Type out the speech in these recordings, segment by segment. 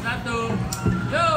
1, go!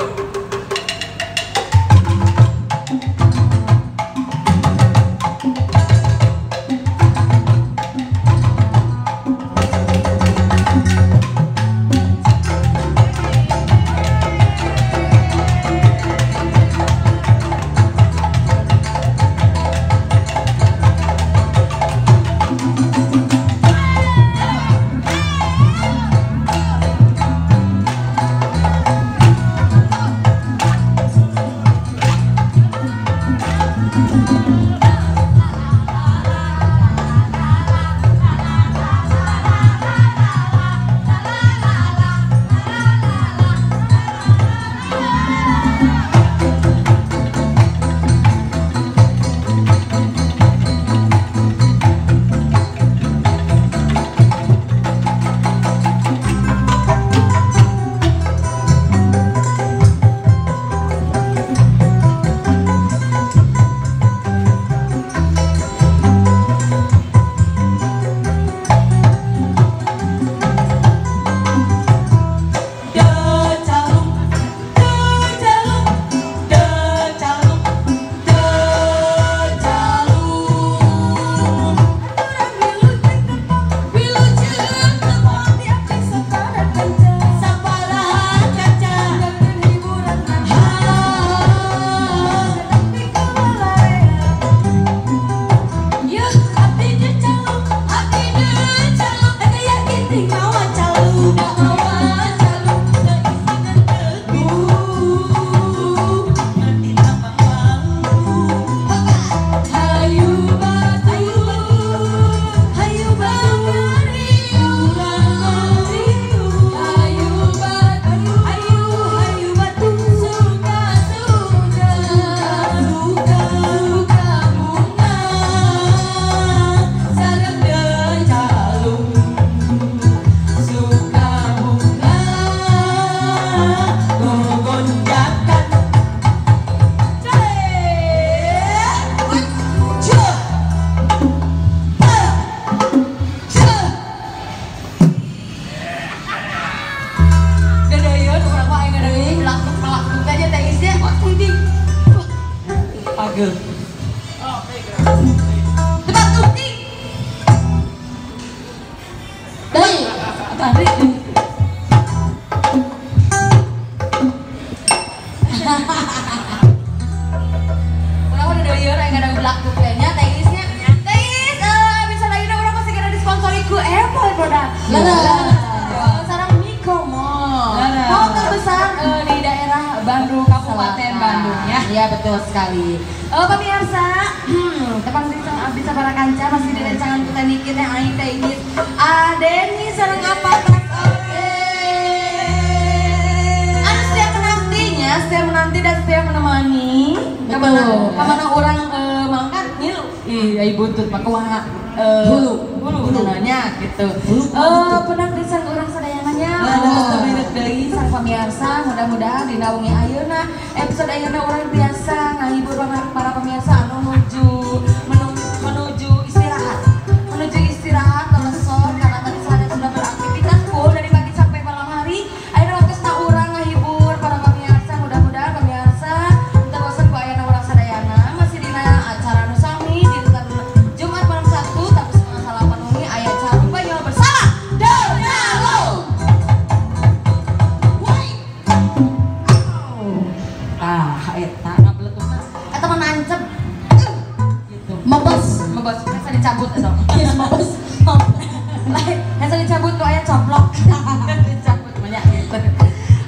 Ya betul sekali. Pemirsa, tepang abdi sabara kanca masih di rencangan kita nikit yang aing teh ini. Adeni sareng apa tas oke. Anu setia menantinya, setia menanti dan setia menemani. Kamana orang mangkat ngilu. Ih, ai buntut mah kumaha hulu hulu gitu. Penang pisan urang sadayananya. Deui sang pemirsa, mudah-mudahan dina wengi ayeuna episode ayeuna urang biasa ngahibur para pemirsa anu menuju istirahat. Menuju istirahat telesor karena tadi seharian sudah beraktivitas full dari pagi sampai malam hari. Ayeuna waktuna urang ngahibur para pemirsa, mudah-mudahan pemirsa teu bosen ku ayeuna urang sadayana masih dina acara nu sami dinten Jumat malam Sabtu tapi 7:30 wengi aya Calung Banyol bersama The Calung. Ah, eta ngabeletukna. Eta mah nancep. Gitu. Mebes, mebes. Hese dicabut eta. Yes, mebes. Lain, hese dicabut ku aya coplok. Dicabut banyak gitu.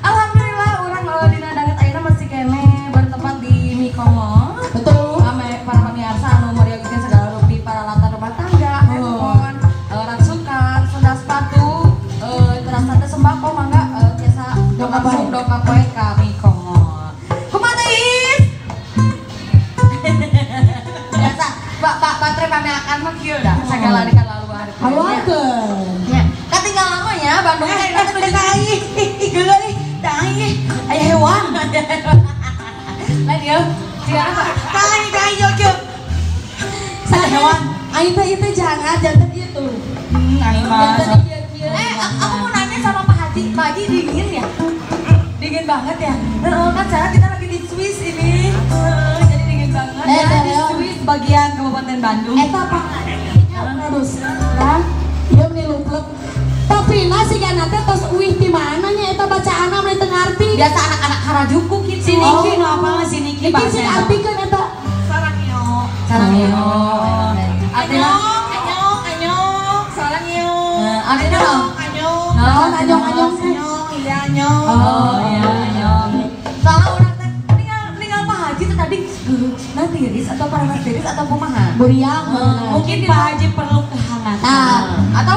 Alhamdulillah urang dina danget ayeuna masih keneh bertempat di Mikomo. Betul. Ame para pemirsa anu meryogikeun segala rupi peralatan rumah tangga, handphone, rasukan, sendal sepatu, terasa teh sembako mangga tiasa langsung dongkap poe ka Mikomo. Biasa, Pak baterai pameakan mah kieu dah sagala di kalaluan. Haluankeun. Nya, katinggal lama nya Bandung teh dina teh tai, geuleuh tai, aya hewan. Lain ieu, siga apa? Tai tai yo kieu. Saya hewan. Aing teh ieu teh jangan janten ieu tuh. Aing mah. Janten kieu-kieu. Aku mau nanya sama Pak Haji, Pak Haji dingin ya? banget ya. Kan sekarang kita lagi di Swiss ini. Jadi dingin banget. Ya, di Swiss bagian Kabupaten Bandung. Eta apa? Produser kan? Ieu meni luplek. Tapi nasi kan teh tos uih ti mana nya eta bacaanna meni teu ngarti. Biasa anak-anak Harajuku kitu. Si Niki nu apa si Niki bahasa. Iki artikeun eta. Sarangyo. Sarangyo. Anyong, anyong, anyong, sarangyo. Artinya anyong. Naon anyong anyong anyong, iya anyong. Oh iya anyong. Soalnya urang teh ninggal Pak Haji tuh tadi nah tiris atau panas tiris atau kumaha? Buriang. Mungkin Pak Haji perlu kehangatan. Atau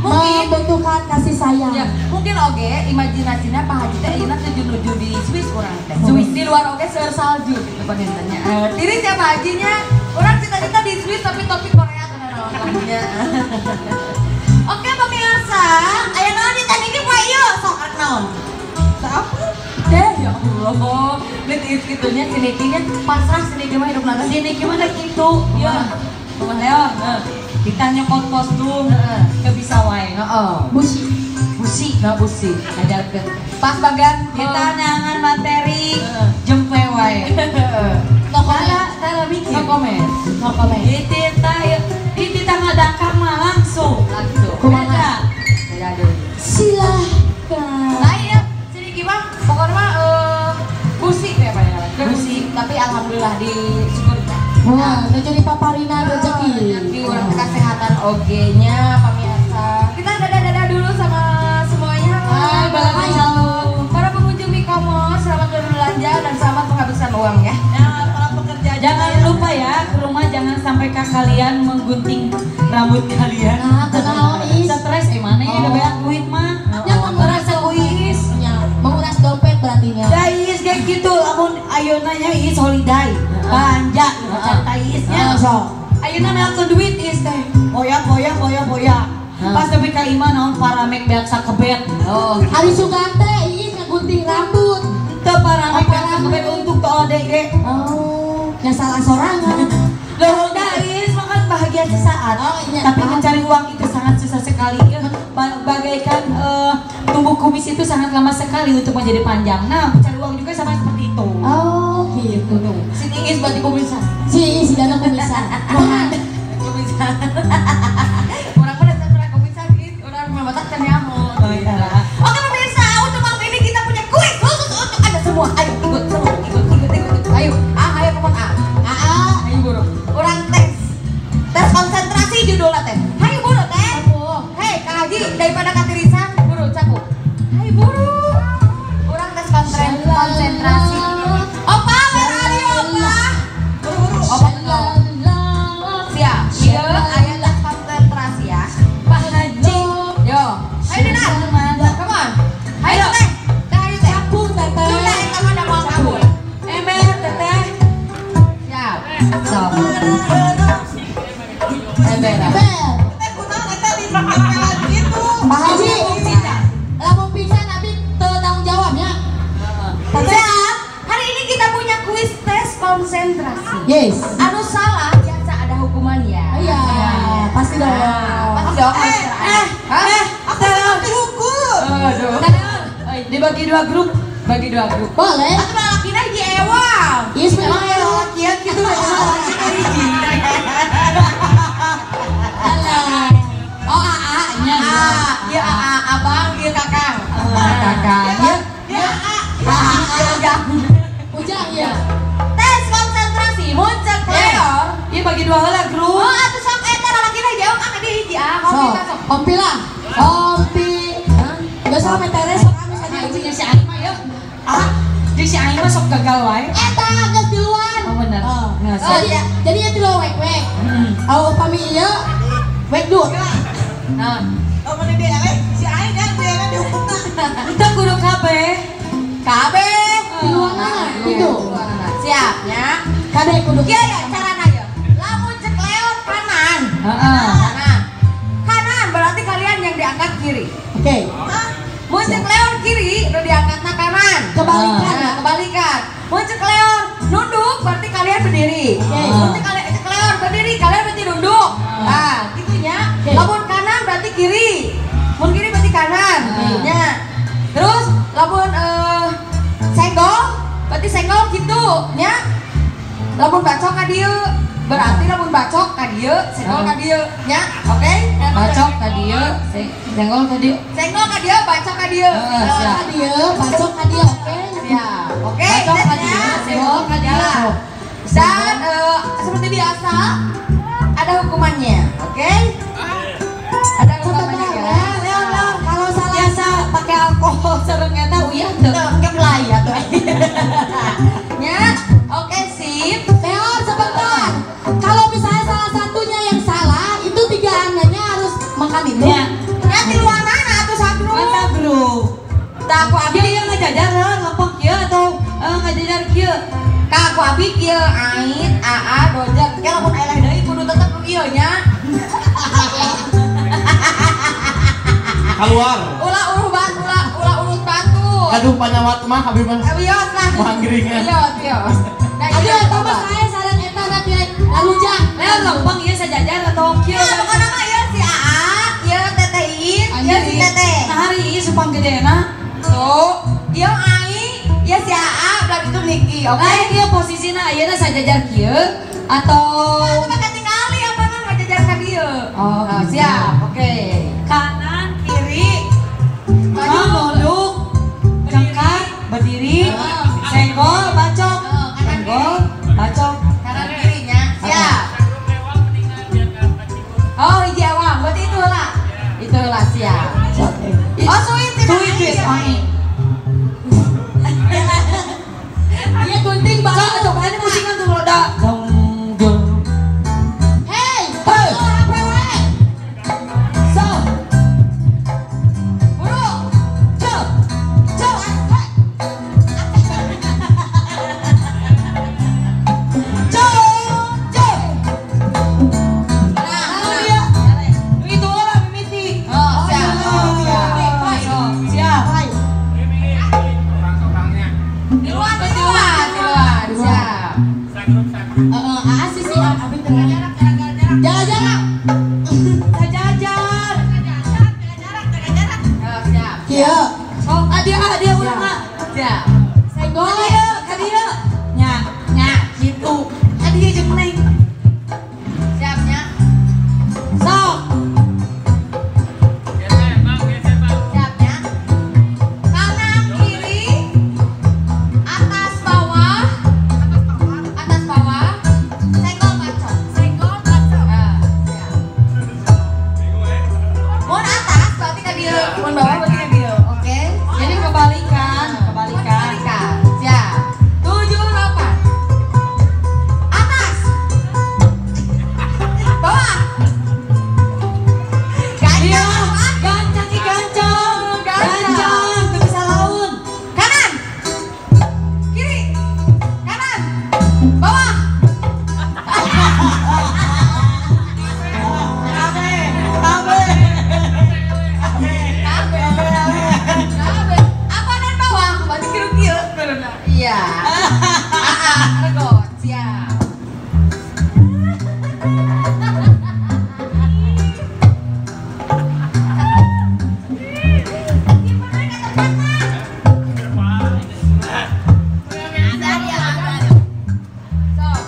mungkin membutuhkan kasih sayang. Ya, mungkin oge imajinasinya Pak Haji teh ayeuna nuju di Swiss urang teh. Swiss di luar oge seueur salju gitu pangintennya. Tiris ya Pak Hajinya. Urang cita-cita di Swiss tapi topi Korea kana naon. Oke pemirsa, aya naon di tadi poe ieu sok arek naon? Apa? Deh ya Allah, lihat kitunya si Niki nya pasrah si Niki mah hidup nata. Si Niki mah kitu. Ya. Kumaha Leon? Kita nyokot kostum ke bisa wae. Heeh. Busi. Busi, nah busi. Ngajarkeun. Pas bagian kita neangan materi jempe wae. Tara mikir. No comment. No comment. Ditita ngadangkar mah langsung. Langsung. Kumaha? Beda deui. Silahkan. Nah iya, si Niki mah pokoknya mah busi teh Pak ya. Busi, tapi alhamdulillah disyukuri. Wah, udah jadi paparina rezeki. Rezeki urang kesehatan oge nya pamirsa. Kita dadah-dadah dulu sama semuanya. Hai, bye. Para pengunjung Mikomos, selamat berbelanja dan selamat menghabiskan uang ya. Nah, para pekerja jangan lupa ya ke rumah jangan sampai kalian menggunting rambut kalian. Nah, kunaon is? Stres mana ya udah banyak duit mah. Nya menguras kuis. Menguras dompet berarti nya. Da is kayak gitu lamun ayeuna nya is holiday. Banja cerita isnya sok. Ayeuna melkeun duit is teh. Boya boya boya boya. Pas nepi ka imah naon paramek beak sakebet. Oh. Ari sugan teh iis ngagunting rambut. Teu paramek beak sakebet untuk teu ode. Oh, nya salah sorangan. Loh, da is makan bahagia sesaat. Oh, iya. Tapi mencari uang itu sangat susah sekali. Bagaikan tumbuh kumis itu sangat lama sekali untuk menjadi panjang. Nah, mencari uang juga sama seperti itu. Oh, gitu tuh. Si Iis berarti kumisan. Si Iis dana kumisan. Kumisan. Orang mah dasar pernah kumisan, orang mah matak teh nyaho. Oke pemirsa, untuk malam ini kita punya kuis khusus untuk Anda semua. Ayo ikut semua, ikut ikut ikut. Ayo, ayo kemon a. Ayo buru. Orang tes. Tes konsentrasi judulnya teh. Ayo buru teh. Hei, Kak Haji daripada katirisan, buru cakup. Ayo buru. Orang tes konsentrasi. Opa, berali opa. Buru-buru opa. Siap. Iya, ayo tes konsentrasi ya. Pak Haji. Yo. Ayo Dinar. Come on. Ayo teh. Teh ayo teh. Capung teteh. Sudah eta mah da moal kabur. Ember teteh. Siap. Sok. Ember. Ember. Teh kunaon eta di tempelan gitu. Pak Haji, lamun pingsan abi teu tanggung jawabnya. Siap. Hari ini kita punya kuis tes konsentrasi. Yes. Anu salah biasa ada hukumannya. Iya, pasti dong. Pasti dong. Aku takut dihukum. Aduh. Dibagi dua grup, bagi dua grup. Boleh. Atau lalakina hiji ewang. Yes, memang ya lalakian gitu lalakina hiji. Alah. Oh, AA nya. Ya AA, abang, ieu kakang. Kakang. Ya, ya AA. Ujang ya. Tes konsentrasi muncul Leor. Iya bagi dua heula grup. Oh, atuh sok eta lalakina hiji ewang ah di hiji ah. Sok, ompi lah. Ompi. Hah? Enggak salah metere sok anu saja jeung si Aing mah ya. Ah, jeung si Aing mah sok gagal wae. Eta geus tiluan. Oh bener. Oh. Nah, Oh, iya. Jadi ya tilu wek-wek. Oh, upami ieu wek du. Nah, Oh, mana dia si Aing kan dia kan dihukumna. Entah kudu kabeh. Kabeh. Tiluanana gitu. Siap ya. Kabeh kudu. Kieu ya carana ya. Lamun cek Leon kanan. Heeh. Kanan. Kanan berarti kalian yang diangkat kiri. Oke. Mun cek Leon kiri, nu diangkatna kanan. Kebalikan. Nah, kebalikan. Mun cek Leon nunduk berarti kalian berdiri. Oke. Mun cek Leon berdiri, kalian berarti nunduk. Nah, gitunya. Lamun kanan berarti kiri. Mun kiri berarti kanan. Nya. Terus lamun Senggol gitu nya. Lamun bacok ka dieu, berarti lamun bacok ka dieu, senggol ka dieu nya. Oke? Bacok ka dieu, senggol ka dieu. Senggol ka dieu, bacok ka dieu. Siap. Ka dieu, bacok ka dieu, oke? Siap. Oke, bacok ka dieu, senggol ka dieu. Dan seperti biasa ada hukumannya, oke? Ada hukumannya ya. Leon, Leon, kalau salah biasa pakai alkohol sareng eta uyah teu keplay atuh. Ya, oke sip. Leon sebentar. Kalau misalnya salah satunya yang salah, itu tiga anaknya harus makan itu. Ya, ya tiluanana atuh sagru. Mantap, bro. Tah aku abi ieu ngajajar heuh ngepok kieu atau ngajajar kieu. Ka aku abi kieu ait aa dojak. Ke lamun eleh deui kudu tetep ieu nya. Keluar. Ulah uruh batu, ulah urut batu. Aduh panyawat mah abi mah. Wios lah. Manggringan. Wios, wios. Nah, aduh eta mah sae sareng eta na lalujang. Leon lempeng ieu sajajar atau kieu? Ya, pokona mah ieu si Aa, ieu Teteh Iin, ieu si Teteh. Nah hari ieu supang gedena. Tuh, ieu aing, ieu si Aa, udah gitu Niki, oke? Lain ieu posisina ayeuna sajajar kieu atau aku mah katingali apa mah ngajajar ka dieu. Oh, siap. Oke. Kanan, kiri, maju, nunduk, cengkak, berdiri, senggol, bacok, senggol, bacok, kanan kirinya, siap. Oh, hiji awang, berarti itulah, itulah siap. Oh, sweet, sweet, sweet, oni. Iya gunting banget. Coba ini musiknya tuh meledak. Hey, hey, so, buru, cok, cok, cok, cok. Nah, dia, itu orang mimiti. Oh, siap, siap. Di luar, di luar, di luar, siap. Sih, abi tengah jarak, jarak, jarak. Sajajar. Jaga jarak. Oh, siap. Iya. Oh, dia ulah mah. Siap. Senggol. Ka dieu. Nya, nya kitu. Ka dieu jeung neng. Siap nya. Sok. Siap nya. Kanan kiri, atas bawah, atas bawah, senggol bacok, Senggol bacok. Nah, siap. Mun atas berarti ka dieu, mun bawah berarti ka dieu. Oke. Jadi kebalikan, kebalikan. Kebalikan. Siap. 7 8. Atas. Bawah. Iya, Gancang. gancang ih gancang. Gancang. Gancang, teu bisa laun. Kanan. Kiri. Kanan. Bawah. Abe, abe. Kabe. Kabe. Apa dan bawah? Berarti kiri kieu. Iya. Regot. Siap. Sok.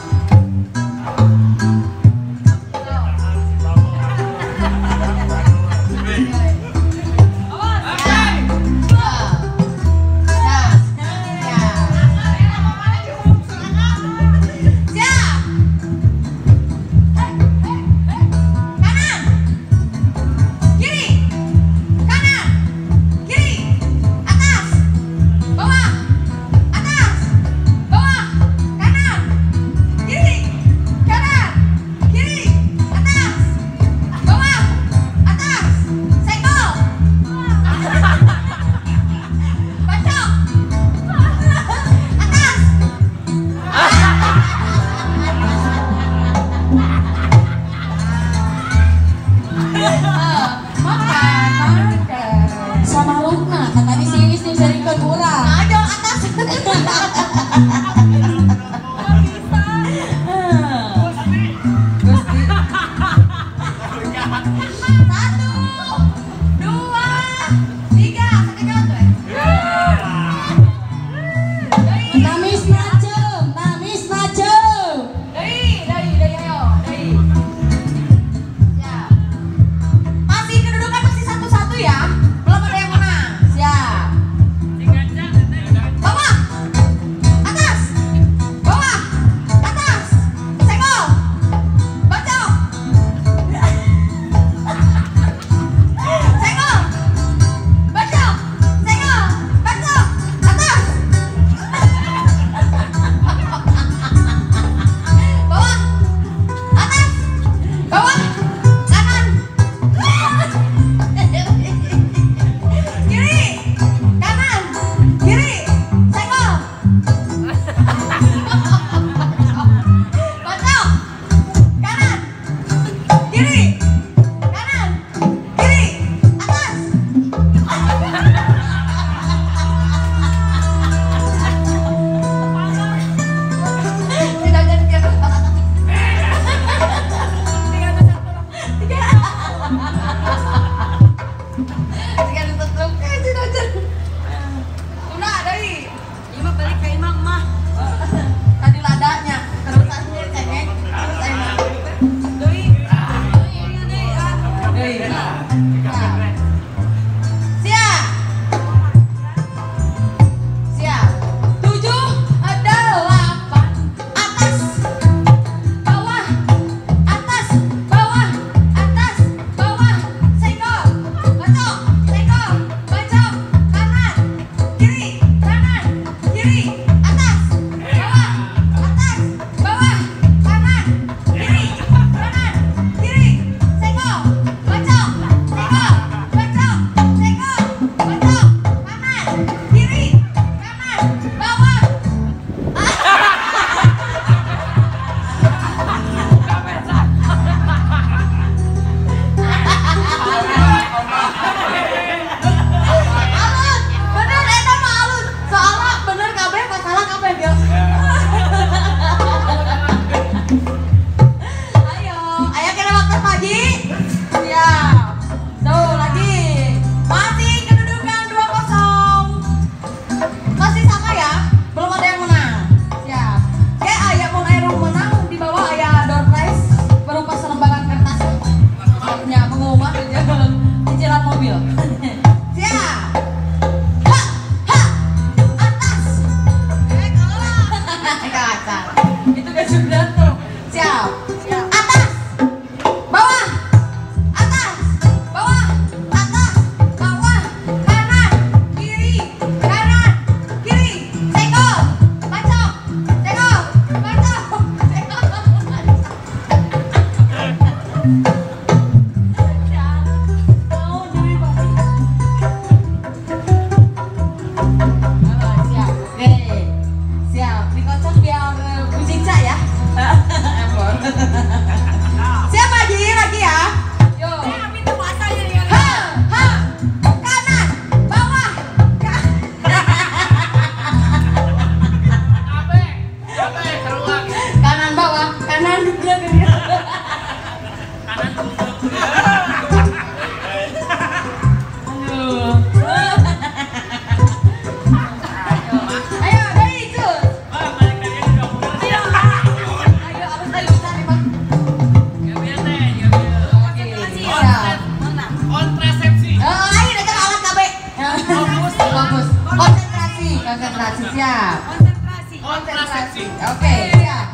Konsentrasi siap. Konsentrasi. Konsentrasi. Oke, siap.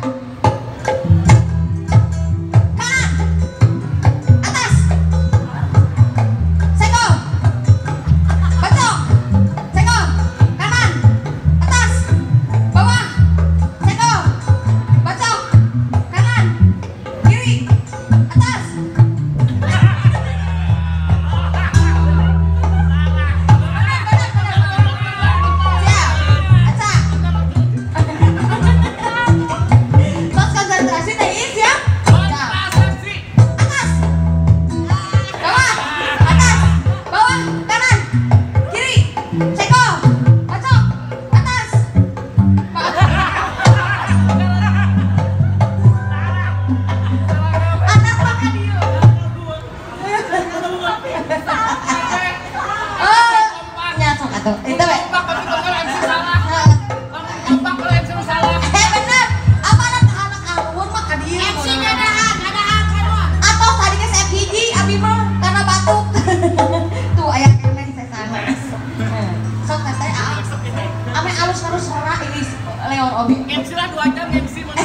Kanan. Atas. Senggol. Bacok. Senggol. Kanan. Atas. Bawah. Senggol. Bacok. Kanan. Kiri. Atas. Siap. Acak. Tos konsentrasi teh Is ya. Kontrasepsi. Atas. Bawah. Atas. Bawah. Kanan. Kiri. Senggol. Bacok. Atas. Atas makan dieu. Oh, nyasok atuh. Itu we. Kompak tapi kalau MC salah. Kompak kalau MC salah. Eh bener. Apa anak alun mah ka dieu. MC ngadaan, ngadaan kadua. Atau tadi geus FPG abi mah karena batuk. Tuh aya keneh sesana. Sok teteh ame alus-alus sora ini Leon Obi. MC lah 2 jam MC mah.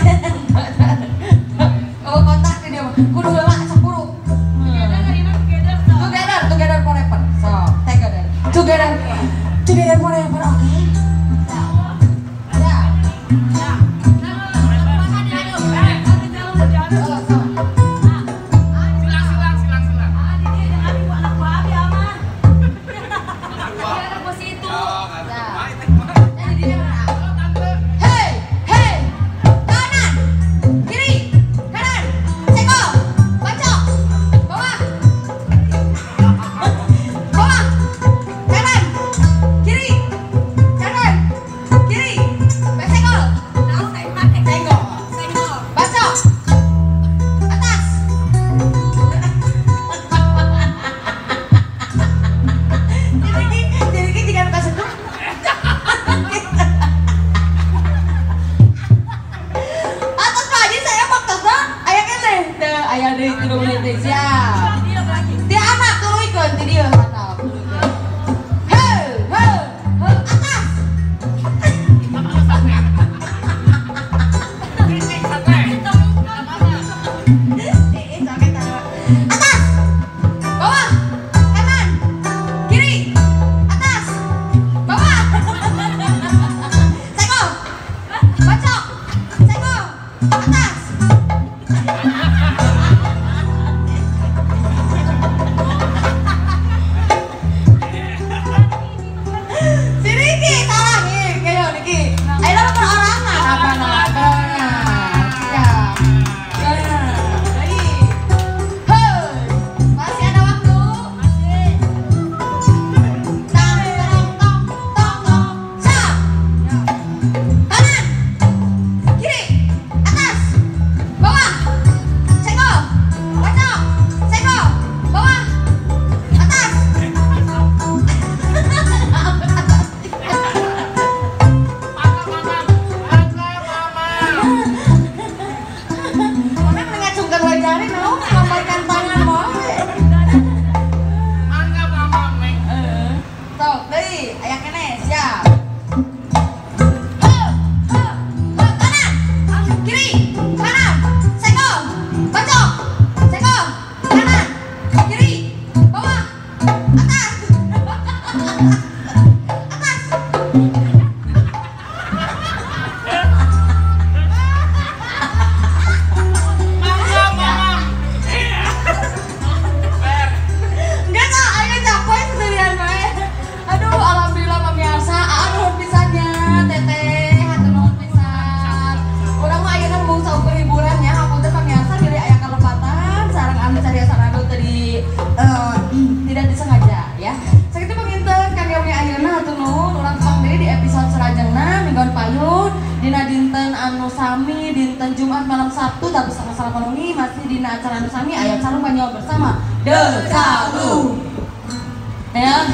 Oh kontak ke dia mah. Kudu heula sok buru. Together, together forever. So, together. Together. Together forever, oke. Ya. Ya. Oh, sama. Silang silang silang silang. Jadi dia mana? Hey, hey, kanan, kiri, kanan, senggol, bacok, bawah, bawah, kanan, kiri, kanan, kiri, senggol, senggol, bacok, atas. Jadi jika kasih atas Pak Haji saya maksudnya aya keneh teu aya deui 3 menit deui siap. Ti anak tuluykeun ti dieu handap. Hei, hei, hei, atas. Titik sate. Atas. Bawah. Kanan. Kiri. Atas. Bawah. Senggol. Bacok. Senggol. Atas. Si Riki salah nih, kayak Riki. Ayo lo perorangan Apa nah? Perorangan. Siap. Nah, baik. Hei, masih ada waktu? Tang, tong, tong, tong, tong. Siap. Kanan, kiri, atas, bawah, senggol, bacok, senggol, bawah, atas. Mana mengacungkan wajahnya, naon melambaikan tangan wae. Mangga mama meng. Sok, deui, aya keneh, siap. Heuh, heuh, heuh, kanan, kiri, kanan, senggol, bacok, senggol, kanan, kiri, bawah, atas, atas. Mangga mama. Enggak kok, ayo capek sendirian bae. Aduh, alhamdulillah pemirsa, aa nuhun pisannya, teteh, hatur nuhun pisan. Urang mah ayeuna embung saukur hiburan ya, hapunten pemirsa bilih aya kalepatan sareng anu cariasa anu tadi tidak disengaja ya. Sakitu panginten kangge wengi ayeuna hatur nuhun urang tepang deui di episode salajengna minggon payun dina dinten anu sami dinten Jumat malam Sabtu tapi sama-sama wengi masih dina acara anu sami aya Calung Panyawa bersama The Calung. Ya.